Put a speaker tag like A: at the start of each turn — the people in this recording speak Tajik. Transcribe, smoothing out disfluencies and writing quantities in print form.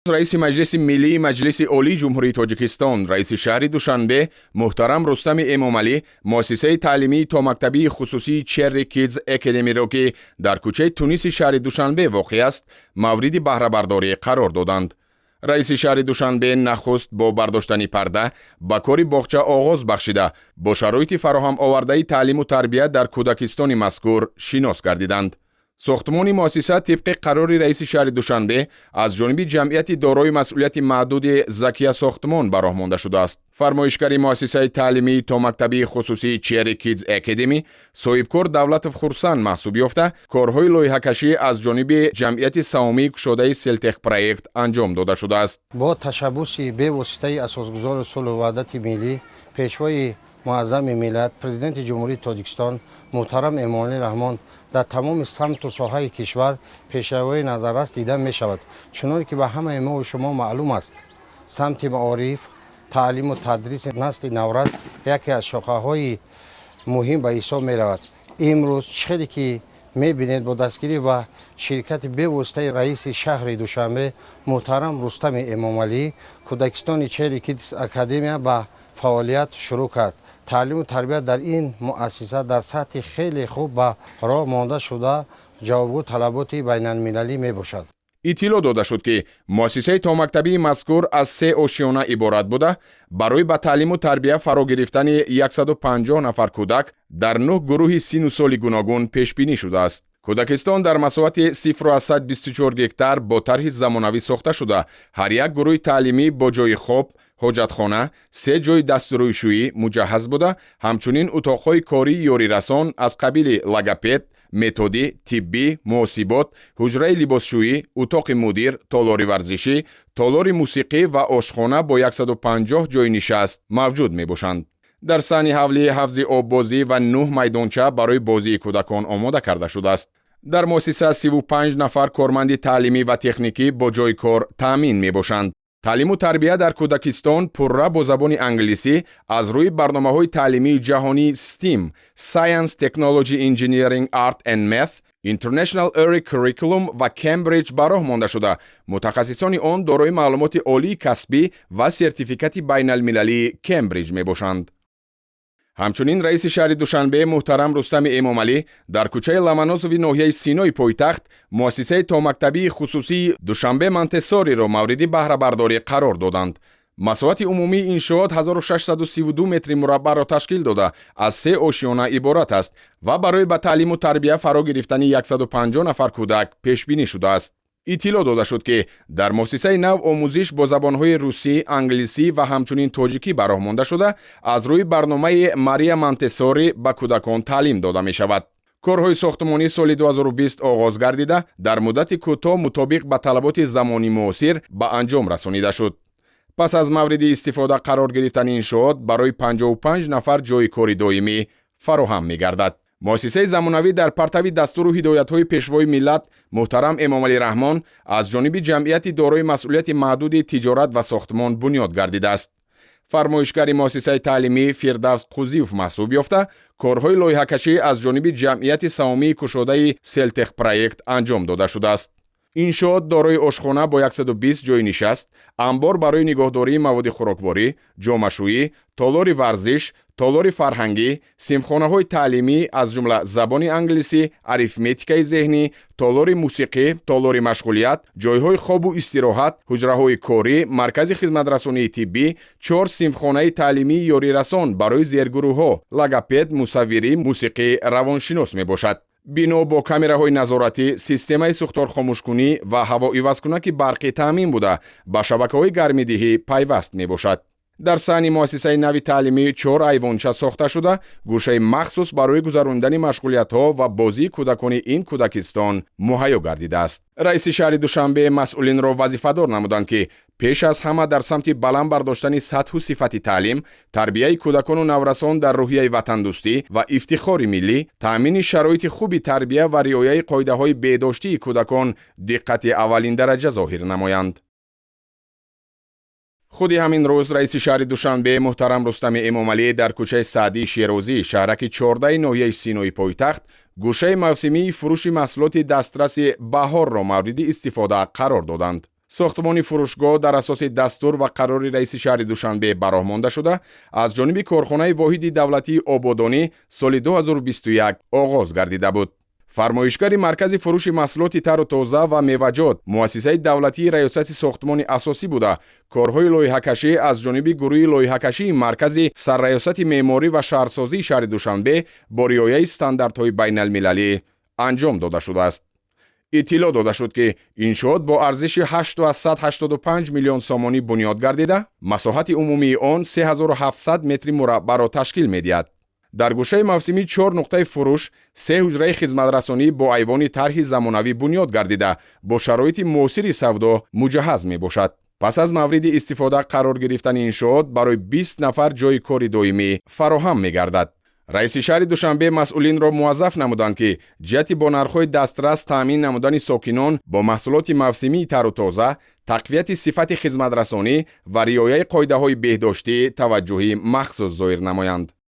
A: Раиси Маҷлиси Миллии Маҷлиси Олии Ҷумҳурии Тоҷикистон, раиси шаҳри Душанбе муҳтарам Рустами Эмомалӣ муассисаи таълимии томактабии хусусии Cherry Kids Academy-ро, ки дар кӯчаи Туниси шаҳри Душанбе воқеъ аст, мавриди баҳрабардорӣ қарор доданд. Раиси шаҳри Душанбе нахуст бо бардоштани парда ба кори боғча оғоз бахшида, бо шароити фароҳам овардаи таълиму тарбия дар кӯдакистони мазкур шинос гардиданд. Сохтмони муассиса тибқи қарори раиси шаҳри Душанбе аз ҷониби ҷамъияти дорои масъулияти маҳдуди «Закия Сохтмон» ба роҳ монда шудааст. Фармоишгари муассисаи таълимии томактабии хусусии Cherry Kids Academy соҳибкор Давлатов Хурсанд маҳсуб ёфта, корҳои лоиҳакашӣ аз ҷониби ҷамъияти саҳомии кушодаи «Селтехпроект» анҷом дода шудааст.
B: Бо ташаббуси бевоситаи асосгузори сулҳу ваҳдати миллӣ, Пешвои муаззами миллат, Президенти Ҷумҳурии Тоҷикистон муҳтарам Эмомалӣ Раҳмон дар тамоми самту соҳаи кишвар пешравиҳои назаррас дида мешавад. Чуноне ки ба ҳамаи мову шумо маълум аст, самти маориф, таълиму тадриси насли наврас яке аз шохаҳои муҳим ба ҳисоб меравад. Имрӯз чӣ хеле ки мебинед, бо дастгирӣ ва ширкати бевоситаи раиси шаҳри Душанбе муҳтарам Рустами Эмомалӣ кӯдакистони Cherry Kids Академия ба фаъолият шурӯъ кард. Таълиму тарбия дар ин муассиса дар сатҳи хеле хуб ба роҳ монда шуда, ҷавобгӯ талаботи байналмилалӣ мебошад.
A: Иттилоъ дода шуд, ки муассисаи томактабии мазкур аз се ошиёна иборат буда, барои ба таълиму тарбия фаро гирифтани 150 нафар кӯдак дар нӯҳ гурӯҳи синну соли гуногун пешбинӣ шудааст. Кӯдакистон дар масоҳати 0,24 гектар бо тарҳи замонавӣ сохта шуда, ҳар як гурӯҳи таълимӣ бо ҷойи хоб, ҳоҷатхона, се ҷойи дастурӯйшӯӣ муҷаҳҳаз буда, ҳамчунин утоқҳои кории ёрирасон аз қабили логопед, методӣ, тиббӣ, муҳосибот, ҳуҷраи либосшӯӣ, утоқи мудир, толори варзишӣ, толори мусиқӣ ва ошхона бо 150 ҷойи нишаст мавҷуд мебошанд. Дар саҳни ҳавлӣ ҳавзи оббозӣ ва нӯҳ майдонча барои бозии кӯдакон омода карда шудааст. Дар муассиса 35 нафар корманди таълимӣ ва техникӣ бо ҷойи кор таъмин мебошанд. Таълиму тарбия дар кӯдакистон пурра бо забони англисӣ аз рӯи барномаҳои таълимии ҷаҳонӣ STEAM, Science, Technology, Engineering, Art and Math, International Early Curriculum ва Cambridge ба роҳ монда шуда, мутахассисони он дорои маълумоти олии касбӣ ва сертификати байналмилалии Кембриҷ мебошанд. Ҳамчунин раиси шаҳри Душанбе муҳтарам Рустами Эмомалӣ дар кӯчаи Ломоносови ноҳияи Синои пойтахт муассисаи томактабии хусусии Душанбе Монтессориро мавриди баҳрабардорӣ қарор доданд. Масоҳати умумии иншоот 1632 метри мураббаъро ташкил дода, аз се ошиёна иборат аст ва барои ба таълиму тарбия фаро гирифтани 150 нафар кӯдак пешбинӣ шудааст. Иттилоъ дода шуд, ки дар муассисаи нав омӯзиш бо забонҳои русӣ, англисӣ ва ҳамчунин тоҷикӣ ба роҳ монда шуда, аз рӯи барномаи Мария Монтессори ба кӯдакон таълим дода мешавад. Корҳои сохтмонӣ соли 2020 оғоз гардида, дар муддати кӯтоҳ мутобиқ ба талаботи замони муосир ба анҷом расонида шуд. Пас аз мавриди истифода қарор гирифтани иншоот барои 55 нафар ҷойи кори доимӣ фароҳам мегардад. Муассисаи замонавӣ дар партави дастуру ҳидоятҳои Пешвои миллат муҳтарам Эмомалӣ Раҳмон аз ҷониби ҷамъияти дорои масъулияти маҳдуди тиҷорат ва сохтмон бунёд гардидааст. Фармоишгари муассисаи таълимӣ Фирдавс Қузиев маҳсуб ёфта, корҳои лоиҳакашӣ аз ҷониби ҷамъияти саҳомии кушодаи «Селтехпроект» анҷом дода шудааст. Иншоот дорои ошхона бо 120 ҷойи нишаст, амбор барои нигоҳдории маводи хӯрокворӣ, ҷомашӯӣ, толори варзиш, толори фарҳангӣ, синфхонаҳои таълимӣ, аз ҷумла забони англисӣ, арифметикаи зеҳнӣ, толори мусиқӣ, толори машғулият, ҷойҳои хобу истироҳат, ҳуҷраҳои корӣ, маркази хизматрасонии тиббӣ, чор синфхонаи таълимии ёрирасон барои зергурӯҳҳо: логопед, мусаввирӣ, мусиқӣ, равоншинос мебошад. Бино бо камераҳои назоратӣ, системаи сӯхторхомӯшкунӣ ва ҳавоивазкунаки барқӣ таъмин буда, ба шабакаҳои гармидиҳӣ пайваст мебошад. Дар саҳни муассисаи нави таълимӣ чор айвонча сохта шуда, гӯшаи махсус барои гузарондани машғулиятҳо ва бозии кӯдакони ин кӯдакистон муҳайё гардидааст. Раиси шаҳри Душанбе масъулинро вазифадор намуданд, ки пеш аз ҳама дар самти баланд бардоштани сатҳу сифати таълим, тарбияи кӯдакону наврасон дар рӯҳияи ватандӯстӣ ва ифтихори миллӣ, таъмини шароити хуби тарбия ва риояи қоидаҳои беҳдоштии кӯдакон диққати аввалиндараҷа зоҳир намоянд. Худи ҳамин рӯз раиси шаҳри Душанбе муҳтарам Рустами Эмомалӣ дар кӯчаи Саъдии Шерозӣ, шаҳраки 14-и ноҳияи Синои пойтахт гӯшаи мавсимии фурӯши маҳсулоти дастраси баҳорро мавриди истифода қарор доданд. Сохтмони фурӯшгоҳ дар асоси дастур ва қарори раиси шаҳри Душанбе ба роҳ монда шуда, аз ҷониби корхонаи воҳиди давлатии ободонӣ соли 2021 оғоз гардида буд. Фармоишгари маркази фурӯши маҳсулоти тару тоза ва меваҷот муассисаи давлатии раёсати сохтмони асосӣ буда, корҳои лоиҳакашӣ аз ҷониби гурӯҳи лоиҳакашии маркази сарраёсати меъморӣ ва шаҳрсозии шаҳри Душанбе бо риояи стандартҳои байналмилалӣ анҷом дода шудааст. Иттилоъ дода шуд, ки иншоот бо арзиши 885 миллион сомонӣ бунёд гардида, масоҳати умумии он 3700 метри мураббаъро ташкил медиҳад. Дар гӯшаи мавсимӣ чор нуқтаи фурӯш, се ҳуҷраи хизматрасонӣ бо айвони тарҳи замонавӣ бунёд гардида, бо шароити муосири савдо муҷаҳҳаз мебошад. Пас аз мавриди истифода қарор гирифтани иншоот барои 20 нафар ҷойи кори доимӣ фароҳам мегардад. Раиси шаҳри Душанбе масъулинро муваззаф намуданд, ки ҷиҳати бо нархҳои дастрас таъмин намудани сокинон бо маҳсулоти мавсимии тару тоза, тақвияти сифати хизматрасонӣ ва риояи қоидаҳои беҳдоштӣ таваҷҷӯҳи махсус зоҳир намоянд.